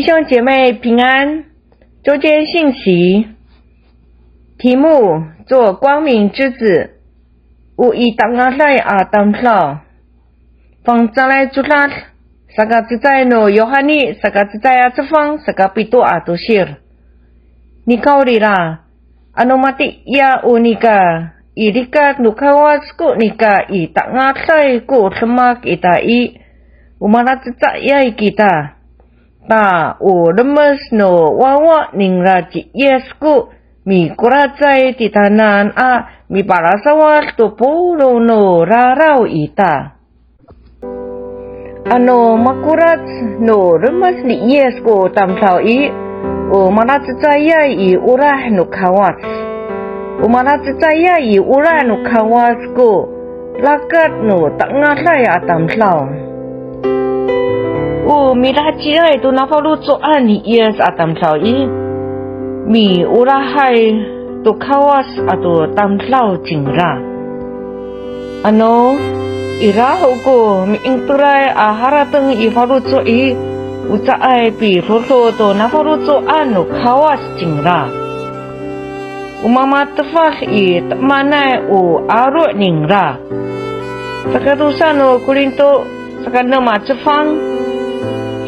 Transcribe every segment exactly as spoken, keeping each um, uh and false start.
弟兄姐妹平安，周间信息，题目：做光明之子。O i tangalay a tamdaw. Fangcalay codad, saka cecay no Yohani, saka cecay a cefang, saka pito a tosil. Nikawrira, ano matiya o nika i likat no Kawas ko nika i tangalay ko demak ita i, o malacecayay kita. Ta o remes no wawa ningra ci Yis ko mikoracay titaanan a mipalasawad to polong no raraw ita. Ano makorac no remes ni Yis ko tamdaw i, o malacecayay i olah no Kawas. O malacecayay i olah no Kawas ko rakat no tangalay a tamdaw. O milaheciay to nafaloco'an ni Yis a tamdaw i, miolahay to Kawas ato tamdaw cingra. Ano ira ho ko mi'ingtolay a harateng i faloco' i, o caay pidodo to nafaloco'an no Kawas cingra. O mamatefad i te'emanay o aro' ningra. Sakatosa no Korinto, saka enem a cefang,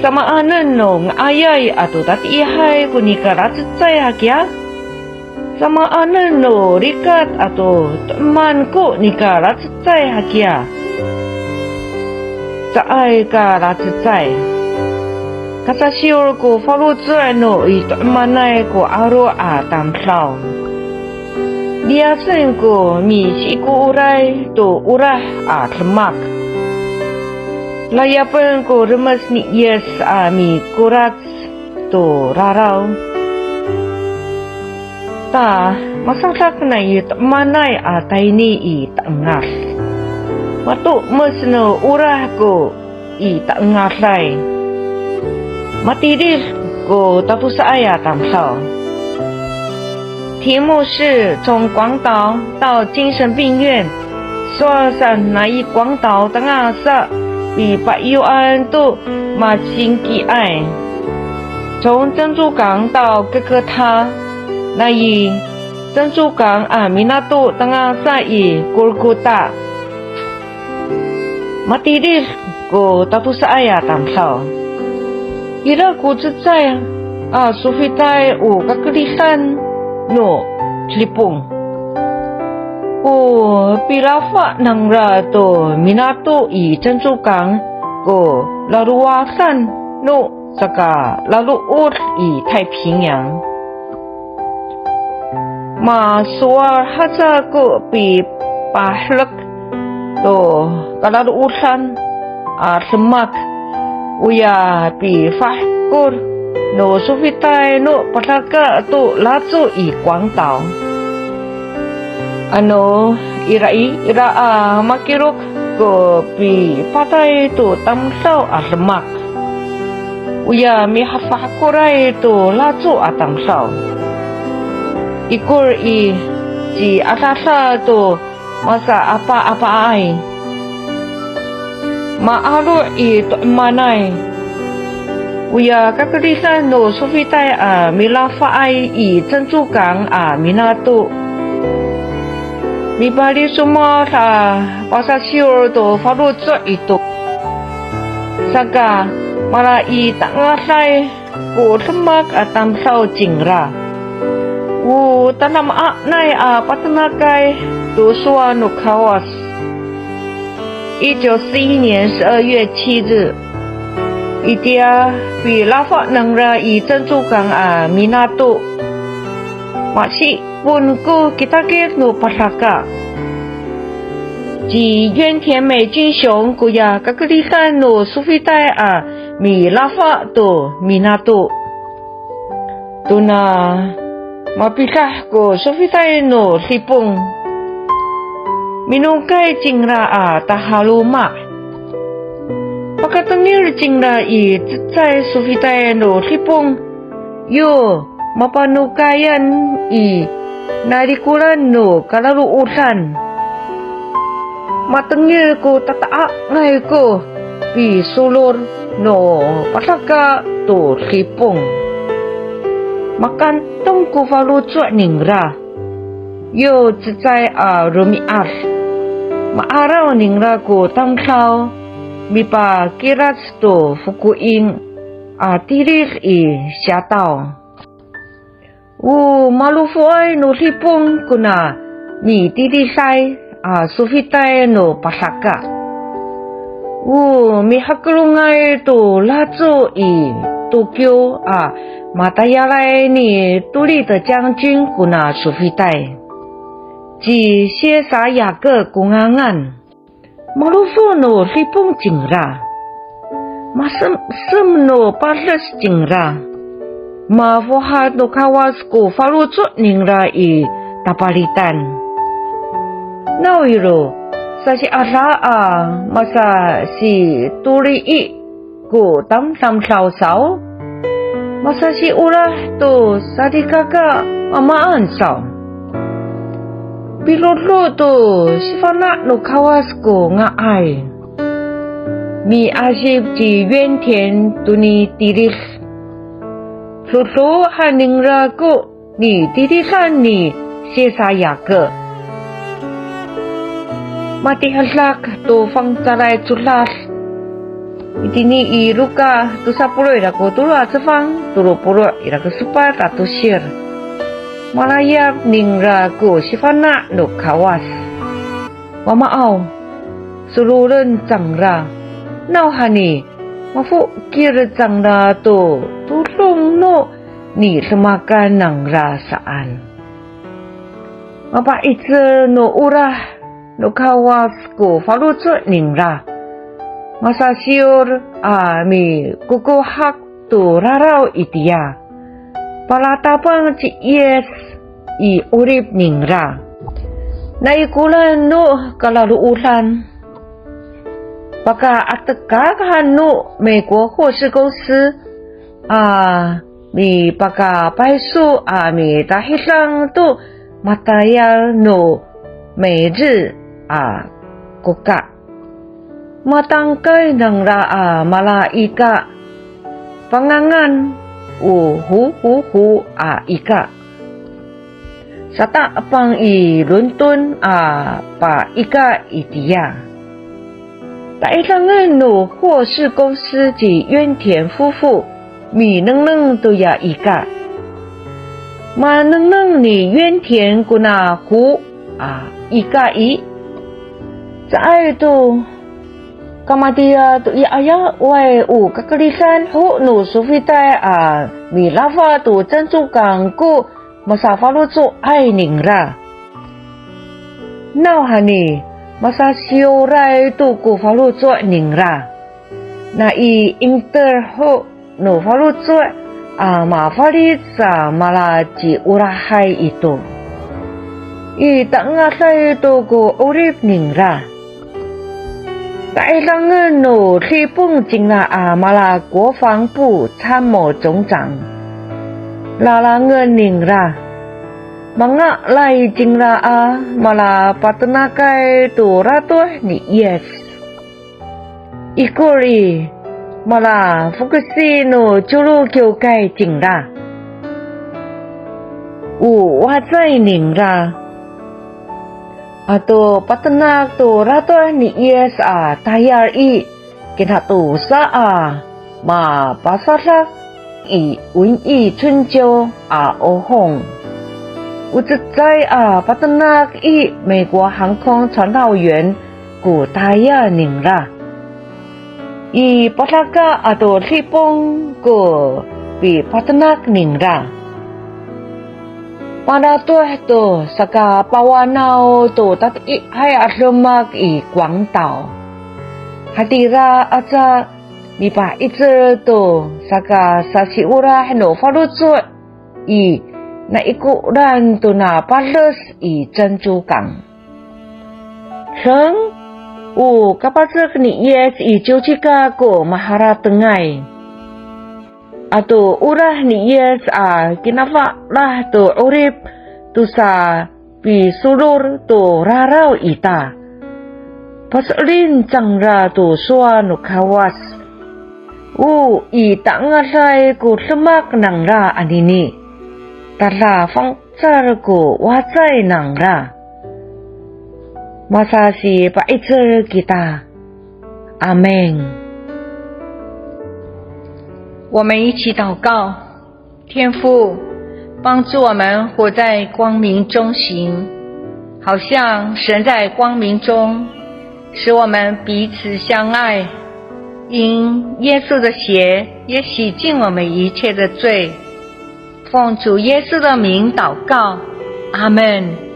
samaanen no nga'ayay ato tatiihay ko nika lacecay hakiya? Samaanen no likat ato to'eman ko nika lacecay hakiya? Caay ka lacecay. Kasasiyor ko faloco' no i to'emanay ko aro' a tamdaw. Liyasen ko misi'ikooray to olah a demak. Layapen ko remes ni Yis a mikorac to raraw. Ta, masadak nai to'emanay a tayni i ta'engad. Matomes no olah ko i ta'engaday. Matilid ko tatosaay a tamdaw. 题目是从广岛到精神病院。Sowal sa nai Guangdao tangasa pipaiyoan to masingkiay. 从珍珠港到各各他, nai 珍珠港 a minato tangasa i Kolkota. Matilid ko tatosaay a tamdaw. Ira ko cecay a sofitay o kakeridan no Dipong. O pilafa nangra to minato i 珍珠港 ko lalowadan no sakalalood i 太平洋. Masowal haca ko pipaherek to kalaloodan a demak, oya pifahekol no sofitay no padaka to laco i Guangdao. Ano ira i, ira a makirok ko pipatay to tamdaw a demak, oya mihafahakolay to laco a tamdaw. Ikor i, ciadada to masaapasapaay, maaro' i to'emanay. Oya kakeridan no sofitay a milafaay i 珍珠港 a minato. Mipalisomad a pasasiyor to faloco' ito. Saka mala i tangaday ko demak a tamdaw cingra. O tadamaanay a patenakay to sowal no Kawas. 一九四一年十二月七日, itiya pilafa nangra i 珍珠港 a minato. Masipon ko kitakit no padaka. Ci 原田美俊雄 koya kakeridan no sofitay a milafa to minato. Tona mapidah ko sofitay no Dipong, minokay cingra a tahaloma'. Pakatengil cingra i cecay sofitay no Dipong, yo mapanokayan i nalikolan no kalaloodan. Matengil ko tata'angay ko pisolol no padaka to Dipong. Makantong ko faloco' ningra. Yo cecay a romi'ad. Ma'araw ningra ko tamdaw, mipakilac to fokoing a tilid i Siyataw. O malofoay no Dipong kona mitiliday a sofitay no Padaka. O mihakelongay to laco i Tokyo a matayalay ni Tolid 将军 kona sofitay. Ci Sisayake ko ngangan. Malofo no Dipong cingra. Masemsem no pades cingra. Mafohat no Kawas ko faloco' ningra i tapalitan. Nawiro, sasi'ada a masasitolii ko tamdamdaw saw, masasiorah to salikaka mamaan saw. Pidodo to sifana' no Kawas ko nga'ay. Miasip ci Yuen Tien toni tilid. Dodo han ningra ko nitilidan ni Sisayake. Matihedak to fangcalay codad. Itini i Loka tosa polo' ira ko tolo a cefang, tolo polo' ira ko sepat a tosir. Malayap ningra ko sifana' no Kawas. Wamaaw, sololen cangra. Nawhani, mafokil cangra to todong no nidemakan nangra saan. Mapa'icel no olah no Kawas ko faloco' ningra. Masasiyor a mikokohak to raraw itiya. Palatapang ci Yis i 'orip ningra. Naikoran no kalaloodan. Pakaatekak han no 美国货市公司 a mipakapayso a mitahidang to matayal no 每日 a koka. Matangkay nangra a mala ika, pangangan o hohoho a ika. Satapang i Lonton a paika itiya. Taidangen no 货市公司 ci Yuen Tien 夫妇 minengneng toya ika. Manengneng ni Yuen Tien kona ho a ika i, caay to kamatiya to i, aya, awaay o kakeridan ho no sofitay a midafa to 珍珠港 ko masafaloco'ay ningra. Nawhani, masasiyoray to ko faloco' ningra. Nai 'inter ho no faloco' a mafalic sa mala ciolahay ito. I tangaday to ko 'orip ningra. Taidangen no Dipong cingra a mala 国防部参谋总长. Lalangen ningra. Mangalay cingra a mala patenakay to ratoh ni Yis. Ikor i, mala fokesin no ciwlo kiwkay cingra. O wacay ningra. Ato patenak to ratoh ni Yis a tayal i, kinatosa a mapasadak i 文艺春秋 a 'ohong. O cecay a patenak i 美国航空传道员 ko tayal ningra. I Padaka ato Dipong ko pipatenak ningra. Paratoh to sakapawanaw to tatiihay a demak i 广岛. Hatira aca mipa'icel to sakasasiolah no faloco' i, naikoran to na pades i 珍珠港. Deng, o kapacek ni Yis i ciwcika ko maharatengay. Ato olah ni Yis a kinafalah to 'orip to sapisolol to raraw ita. Paselin cangra to sowal no Kawas. O i tangaday ko demak nangra anini, tada fangcal ko wacay nangra. Masasipa'icel kita. Amin. 我们一起祷告。天父，帮助我们活在光明中行，好像神在光明中，使我们彼此相爱。因耶稣的血也洗净我们一切的罪。奉主耶稣的名祷告，阿们。